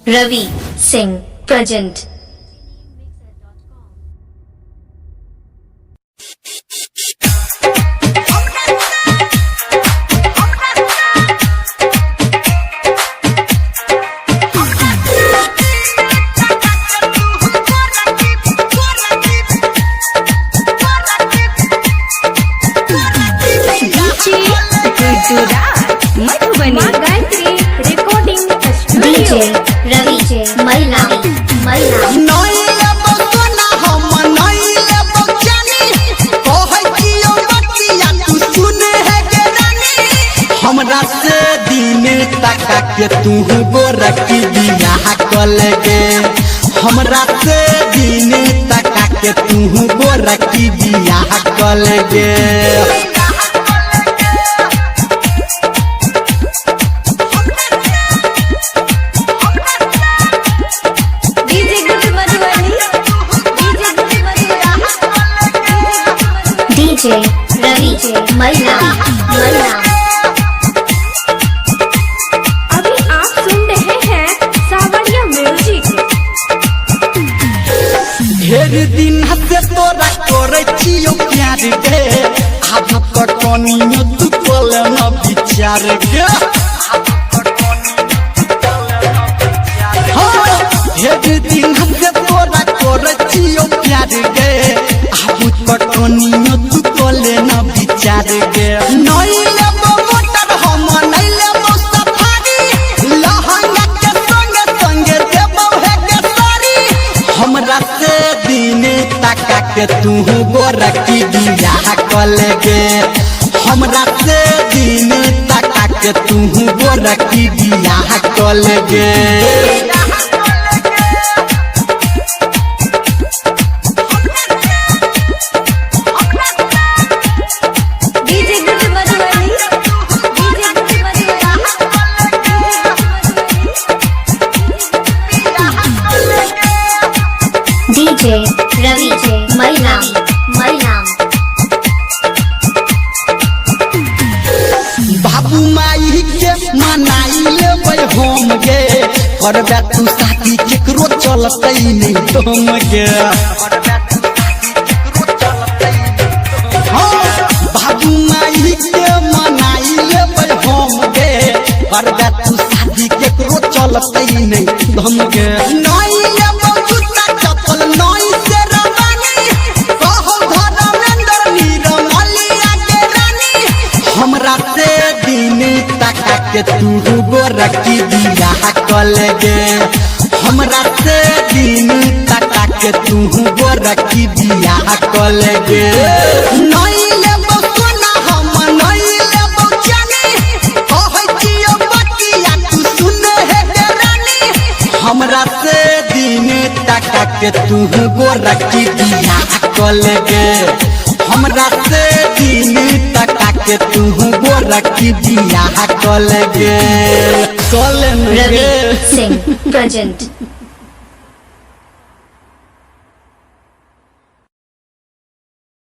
Ravi Singh present. DJ Guddu Raj Madhubani. Maa Gayatri recording DJ studio. Ravi Maina Maina. हमरा से दिन तका के तू गोरकी बियाह कल गे, हमरा से दिन तका के तू गोरकी बियाह कल गे। DJ Guddu Madhubani, DJ Guddu Madhubani, DJ Ravi Maina Maina. अभी आप सुन रहे हैं सावरिया म्यूजिक। ढेर दिन से तोरा करे छियो प्यार गे, आब त कनियो तू कल न विचार गे। हाँ, ढेर दिन से तोरा करे छियो प्यार गे, आब त कनियो तू कल न विचार गे। नहीं लेबो मोटर हम नहीं लेबो सफारी, लहंगा के संगे संगे देबो हे के साड़ी। हमरा से दिन तका के तू गोरकी बियाह कल गे, हमरा से दिन तका के तू गोरकी बियाह कल गे। DJ Guddu Madhubani, DJ Guddu Madhubani, DJ Ravi Maina Maina. बाबू माई के मनाई लेबै हम गे, करबे तू साथी केकरो चलतै नहीं तुम गे। हाँ, बाबू माई के मनाई लेबै हम गे, करबे तू साथी केकरो चलतै नहीं तुम गे। नहीं लेबौ जूता चप्पल नहीं शेरवानी, कहौ धर्मेंद्र नीरमलिया के रानी। हमरा से दिन तका के तू गोरकी बियाह कल गे, हमरा से दिन तका के तू गोरकी बियाह कल गे। नहीं लेबौ सोना हम नहीं लेबौ चानी, कहै छियौ बतिया तू सुन हे गे रानी। हमरा से दिन तका के तू गोरकी बियाह कल गे, हमरा से दिन तका के तू गोरकी बियाह कल गे। कल Ravi गे। Singh present.